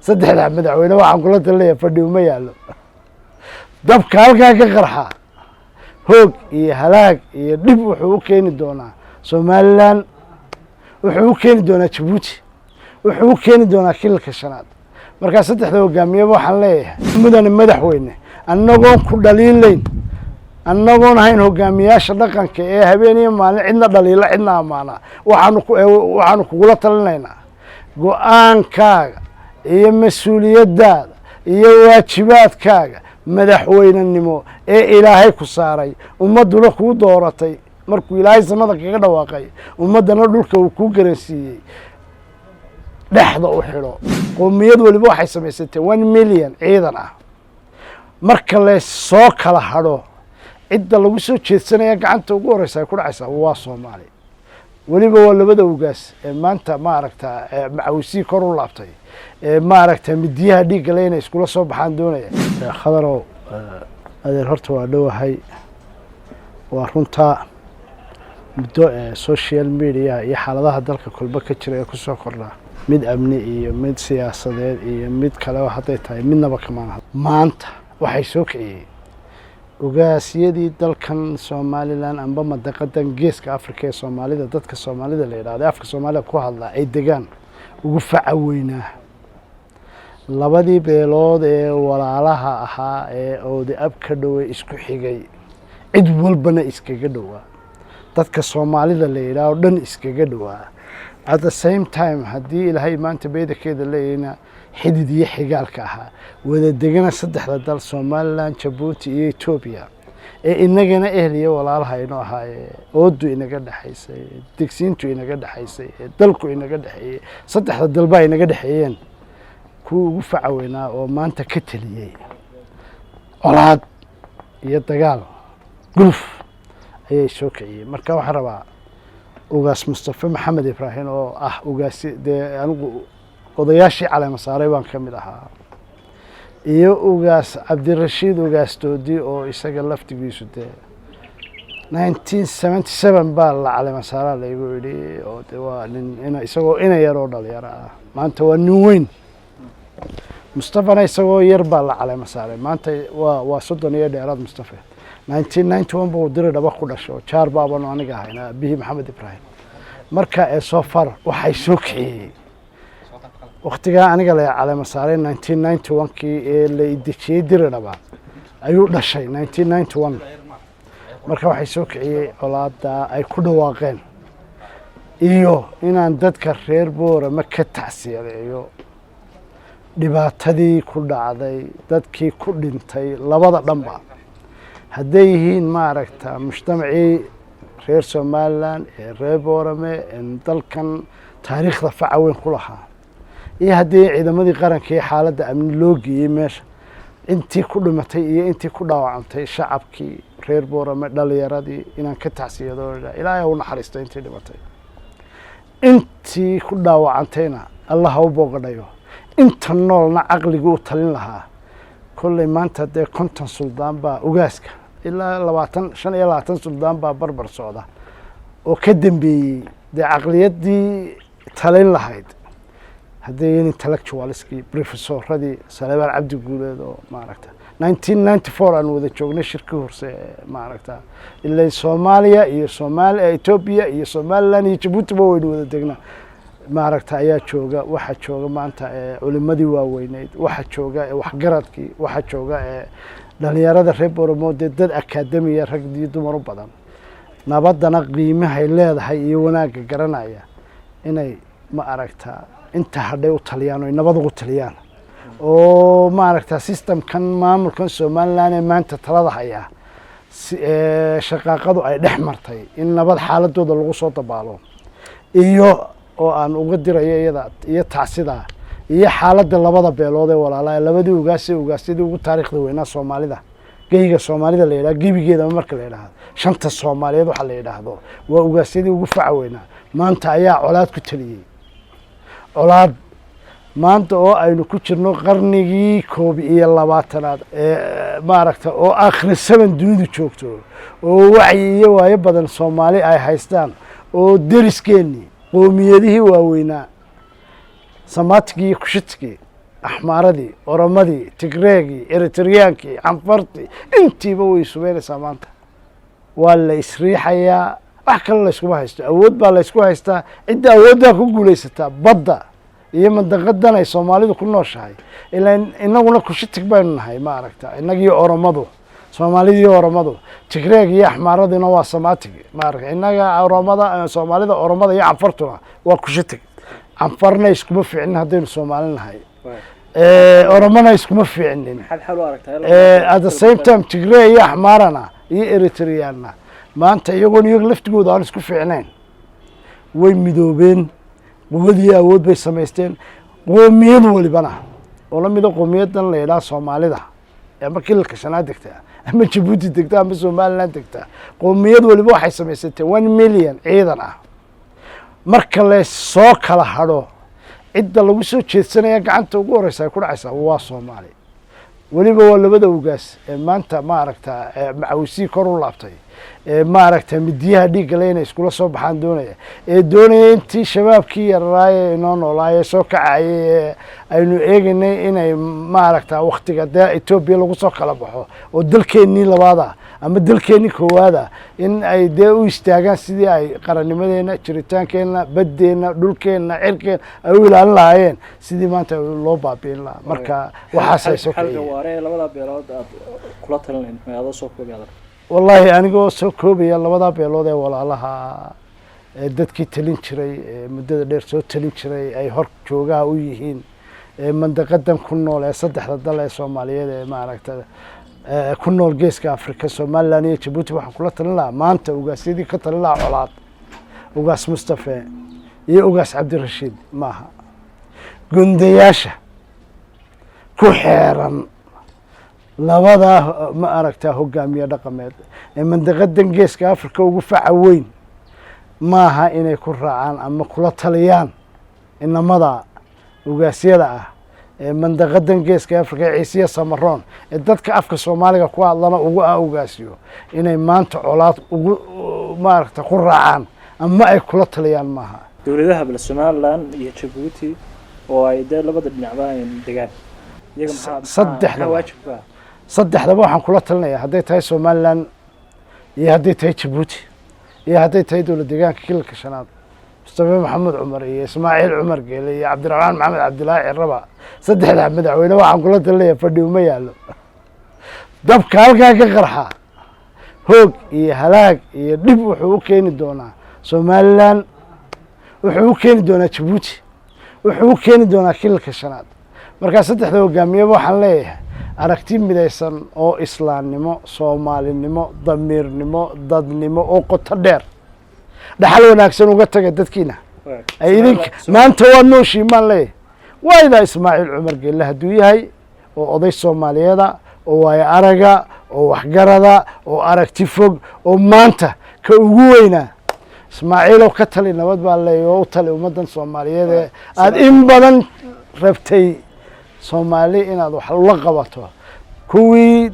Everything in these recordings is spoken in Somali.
Saddexda madaxweyne waxaan kula talinaya, fadhi uma yaallo. Dabka halkaa ka qarxa hoog iyo halaag iyo dhib wuxuu u keeni doonaa Somaliland, wuxuu u keeni doonaa Jabuuti, wuxuu u keeni doonaa Kililka Shanaad. Markaa saddexda hogaamiyeba waxaan leeyahay, mudane madaxweyne, annagoon ku dhaliilayn, annagoon ahayn hogaamiyaasha dhaqanka ee habeen iyo maalin cidna dhaliila cidna ammaana, waxaanu kugula talinaynaa go-aankaaga iyo mas-uuliyaddaada iyo waajibaadkaaga madaxweynenimo ee Ilaahay ku saaray, ummadduna kuu dooratay. Markuu Ilaahay samada kaga dhawaaqay, ummaddana dhulka uu kuu garansiiyey, dhexda u xidho. Qowmiyad waliba waxay samaysatay 1 million ciidan ah. Marka laysoo kala hadho, cidda lagu soo jeedsanaya gacanta ugu horeysa ay ku dhacaysaa waa Soomaali. Weliba waa labada ugaas ee maanta, maaragta, macawisii kor u laabtay ee, maaragta, midiyaha dhiigga le inay iskula soo baxaan doonaya. Khadarow, adeer, horta waa dhowahay. Waa runtaa, muddo social media iyo xaaladaha dalka kolba ka jira ee kusoo kordhaa, mid amni iyo mid siyaasadeed iyo mid kaleba hadday tahay, midnaba kamaan. Maanta waxay soo kiciyey ugaasyadii dalkan Somaliland amba mandaqadan Geeska Africa ee Soomaalida, dadka Soomaalida la yidhahdo, afka Soomaalida ku hadlaa ay degaan, ugu faca weynaa, labadii beelood ee walaalaha ahaa ee oodi ab ka dhowey, isku xigay, cid walbana iskaga dhowaa, dadka Soomaalida la yidhaah o dhan iskaga dhowaa, at the same time haddii Ilaahay maanta beedakeeda leeyahayna xidid iyo xigaalka ahaa, wada degana saddexda dal, Somaliland, Jabuuti iyo Etoobiya, ee inagana ehel iyo walaalaha aynu ahaaye, oodu inaga dhexaysay, degsiintu inaga dhexaysay, ee dalku inaga dhexeeyey, saddexda dalba inaga dhexeeyeen, kuwii ugu faca weynaa oo maanta ka teliyey colaad iyo dagaal guluf ayay soo kiciyeen. Marka waxaan rabaa Ugaas Mustafe Maxamed Ibraahim oo ah ugaasi, dee anigu odayaashii caleema saaray baan ka mid ahaa, iyo Ugaas Cabdirashiid Ugaas Doodi oo isaga laftigiisu dee 1977 baa la caleema saaraa laygu idhi, oo de waa nin ina isagoo ina yar oo dhalinyaro ah, maanta waa nin weyn. Mustafana isagoo yar baa la caleema saaray, maanta waa 30 iyo dheeraad. Mustafe 1991 buu diri dhaba ku dhasho, jaar baabanu aniga ahayna aabihii Maxamed Ibraahim. Marka ee soo far waxay soo kiciyey waktigaa aniga la caleema saaray 1991-kii ee la dejiyey diri dhaba ayuu dhashay 1991. Marka waxay soo kiciyey colaada ay ku dhawaaqeen iyo inaan dadka reer Boorama ka tacsiyadeeyo dhibaatadii ku dhacday, dadkii ku dhintay labada dhanba, hadday yihiin, maaragta, mujtamacii reer Somaliland ee reer Boorame ee dalkan taariikhda faca weyn ku lahaa, iyo haddii ciidamadii qaranka iyo xaaladda amni loo geeyey meesha, intii ku dhimatay iyo intii ku dhaawacantay, shacabkii reer Boorame, dhalinyaradii, inaan ka tacsiyado, Ilaahay u naxariisto intii dhimatay, intii ku dhaawacantayna Allah ha u boogadhayo, inta noolna caqligii u talin lahaa. Kolley maanta dee 50 suldaan baa ugaaska ilaa 20, 25 suldaan baa barbar socda oo ka dambeeyey. Dee caqliyaddii talin lahayd, hadday intellectualskii, professoradii, Saleebaan Cabdi Guuleed oo, maaragta, 1994 aan wada joognay shirkii horse, maaragta, ilaa Soomaaliya iyo Somaali Etoobiya iyo Somaliland iyo Jabuutiba waynu wada degnaa, maaragta, ayaa jooga. Waxaa jooga maanta culimadii waaweyneyd, waxaa jooga waxgaradkii, waxaa jooga dhalinyarada reer Booramo, dee dad academia, rag iyo dumar u badan, nabaddana qiimahay leedahay iyo wanaagga garanaya, inay, ma aragta, inta hadhay u taliyaan oy nabad ugu taliyaan, oo, maaragta, systemkan maamulkan Somaliland ee maanta talada hayaa si shaqaaqadu ay dhex martay in nabad xaaladooda lagu soo dabaalo, iyo oo aan uga dirayo iyada iyo tacsidaa iyo xaaladda labada beelood ee walaalaha, labadii ugaas ee ugaasyadii ugu taariikhda weynaa Soomaalida, geyga Soomaalida la yidhaha, gebigeedaba marka la yidhaahdo shanta Soomaaliyeed waxaa la yidhaahdo, waa ugaasyadii ugu faca weynaa, maanta ayaa colaad ku taliyey. Colaad maanta oo aynu ku jirno qarnigii 21aad ee, maaragta, oo akhri seven dunidu joogto, oo wacyi iyo waayo badan Soomaali ay haystaan, oo deriskeenii qoomiyadihii waaweynaa, Samaatigii iyo Kushitigii Axmaaradii, Oromadii, Tigreegii, Eritriyaankii, Canfartii, intiiba way sumeynaysaa. Maanta waa la isriixayaa, wax kale layskuma haysto, awood baa laysku haystaa. Cidda awooddaa ku guulaysataa badda iyo mandaqadan ay Soomaalidu ku nooshahay. Ilaa inaguna Cushitic baynu nahay, ma aragta, inagii Oromadu, Soomaalidii, Oromadu, Tigreeg iyo Axmaaraduna waa Semitic, ma aragta. Inaga Oromada, Soomaalida, Oromada iyo Canfartuna waa Cushitic. Canfarna iskuma fiicnin haddaynu Soomaali nahay, Oromona iskuma fiicnin. Maxaad xal u aragtaa? At the same time, Tigrey iyo Axmaarana iyo Eritreana maanta iyagoon iyaga laftigooda aan isku fiicnayn way midoobeen, quwad iyo awood bay samaysteen. Qoomiyad walibana oo la mida qoomiyadan la yidhaha Soomaalida, ama Kilalka Shanaad degta, ama Jabuuti degta, ama Somaliland degta, qoomiyad waliba waxay samaysatay 1 million ciidan ah. Marka laysoo kala hadho, cidda lagu soo jeedsanaya gacanta ugu horeysa ay ku dhacaysaa waa Soomaali. Weliba waa labada ugaas ee maanta, ma aragta, macawisii kor u laabtay, ee ma aragta midiyaha dhiigga le inay iskula soo baxaan doonaya, ee doonaya intii shabaabkii yararaaye inoo noolaaye soo kacayay ee aynu eegaynay inay, ma aragta, waktiga dee Etoobiya lagu soo kala baxo oo dalkeennii labaada ama dalkeennii koowaada in ay dee u istaagaan sidii ay qarannimadeena, jiritaankeenna, baddeenna, dhulkeenna, cirkeenna ay u ilaalin lahaayeen, sidii maanta loo baabi'in lahaa. Marka waxaasay soo xalka kiciyeen. Waare ee labada beelood aad kula talinayn muxuu adoo soo koobi adag? Wallaahi, anigoo soo koobaya, labadaa beelood ee walaalaha, ee dadkii talin jiray, ee muddada dheer soo talin jiray ay hor joogaha u yihiin, ee mandaqadan ku nool, ee saddexda dal ee Soomaaliyeed ee maaragta ku nool Geeska Afrika, Somaliland iyo Jabuuti, waxaan kula talin lahaa maanta ugaasyadii ka talin lahaa colaad, Ugaas Mustafe iyo Ugaas Cabdirashiid, maaha gundayaasha ku xeeran labadaa, ma aragtaa, hogaamiye dhaqameed ee mandaqadan Geeska Africa ugu faca weyn, maaha inay ku raacaan ama kula taliyaan inamada ugaasyada ah ee mandaqadan Geeska Africa ee Ciisiya Samaroon ee dadka afka Soomaaliga ku hadlana ugu ah ugaasyo, inay maanta colaad ugu, maaragta, ku raacaan ama ay kula taliyaan maaha. Dowladaha bal Somaliland iyo Jabuuti oo ay dee labada dhinacba ay degaan, iyaga Saddexdaba. maxaa waajib ku ah? Saddexdaba waxaan kula talinayaa, hadday tahay Somaliland iyo hadday tahay Jabuuti iyo hadday tahay dowlad deegaanka Kilalka Shanaad, Mustafe Maxamed Cumar iyo Ismaaciil Cumar Geele iyo Cabdiraxmaan Maxamed Cabdilaahi Ciraba, saddexda madaxweyne waxaan kula talinayaa fadhi uma yaallo. Dabka halkaa ka qarxa hoog iyo halaag iyo dhib wuxuu u keeni doonaa Somaliland, wuxuu u keeni doonaa Jabuuti, wuxuu u keeni doonaa Kilalka Shanaad. Markaa saddexda hogaamiyeba waxaan leeyahay aragti midaysan oo islaamnimo, Soomaalinimo, damiirnimo, dadnimo oo qoto dheer, dhaxal wanaagsan uga taga dadkiina ay idinka maanta waa nooshiin baan leeyahay. Waa idaa Ismaaciil Cumar Geelle hadduu yahay oo oday Soomaaliyeeda oo waayo araga oo waxgarada oo aragti fog oo maanta ka ugu weynaa, Ismaaciilow, ka tali nabad baa leeyahay oo u tali ummaddan Soomaaliyeed ee aada in badan rabtay Soomaali inaad wax ula qabato. Kuwii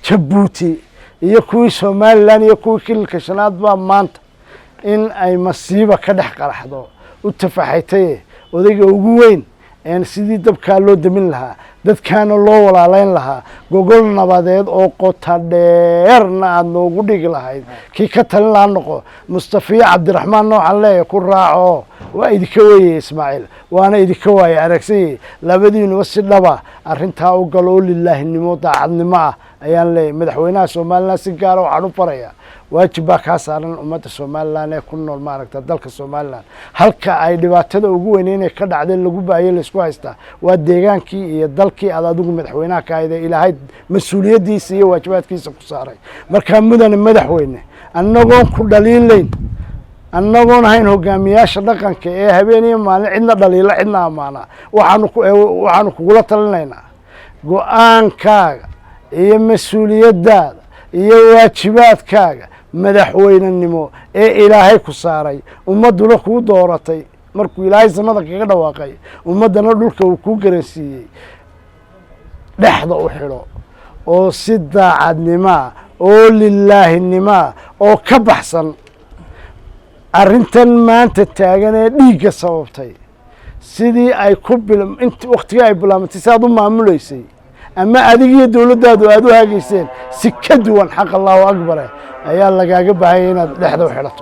Jabuuti iyo kuwii Somaliland iyo kuwii Kililka Shanaad baa maanta in ay masiiba ka dhex qaraxdo u tafaxaytaye. Odayga ugu weyn een sidii dabkaa loo damin lahaa, dadkaana loo walaaleyn lahaa, gogol nabadeed oo qota dheerna aada noogu dhigi lahayd, kii ka talin lahaa noqo. Mustafiya Cabdiraxmaan noocan leeya ku raaco, waa idinka weeye Ismaaciil, waana idinka waaye aragsanyay. Labadiinuba si dhaba arrintaa u galo oo lilaahinimo, daacadnimo ah ayaan leeyahy. Madaxweynaha Somaliland si gaara waxaan u farayaa, waajib baa kaa saaran ummadda Somaliland ee ku nool, maaragta, dalka Somaliland. Halka ay dhibaatada ugu weyn inay ka dhacday lagu baayo laysku haystaa waa deegaankii iyo dalkii aad adigu madaxweynaha ka ahayd ee Ilaahay mas-uuliyaddiisa iyo waajibaadkiisa ku saaray. Markaa mudane madaxweyne, annagoon ku dhaliilayn, annagoon hayn hogaamiyaasha dhaqanka ee habeen iyo maalin cidna dhaliila cidna ammaana, waxaanu kugula talinaynaa go-aankaaga iyo mas-uuliyaddaada iyo waajibaadkaaga madaxweynenimo ee Ilaahay ku saaray, ummadduna kuu dooratay markuu Ilaahay samada kaga dhawaaqay, ummaddana dhulka uu kuu garansiiyey, dhexda u xidho oo si daacadnimoa oo lilaahinimoa oo ka baxsan arrintan maanta taagan ee dhiigga sababtay. Sidii ay ku bil int waktigii ay bilaabantay, si aad u maamuleysay ama adigiyo dowladdaadu aada u hagayseen, si ka duwan, xaq Allahu akbare, ayaa lagaaga baahanya inaad dhexda u xidhato.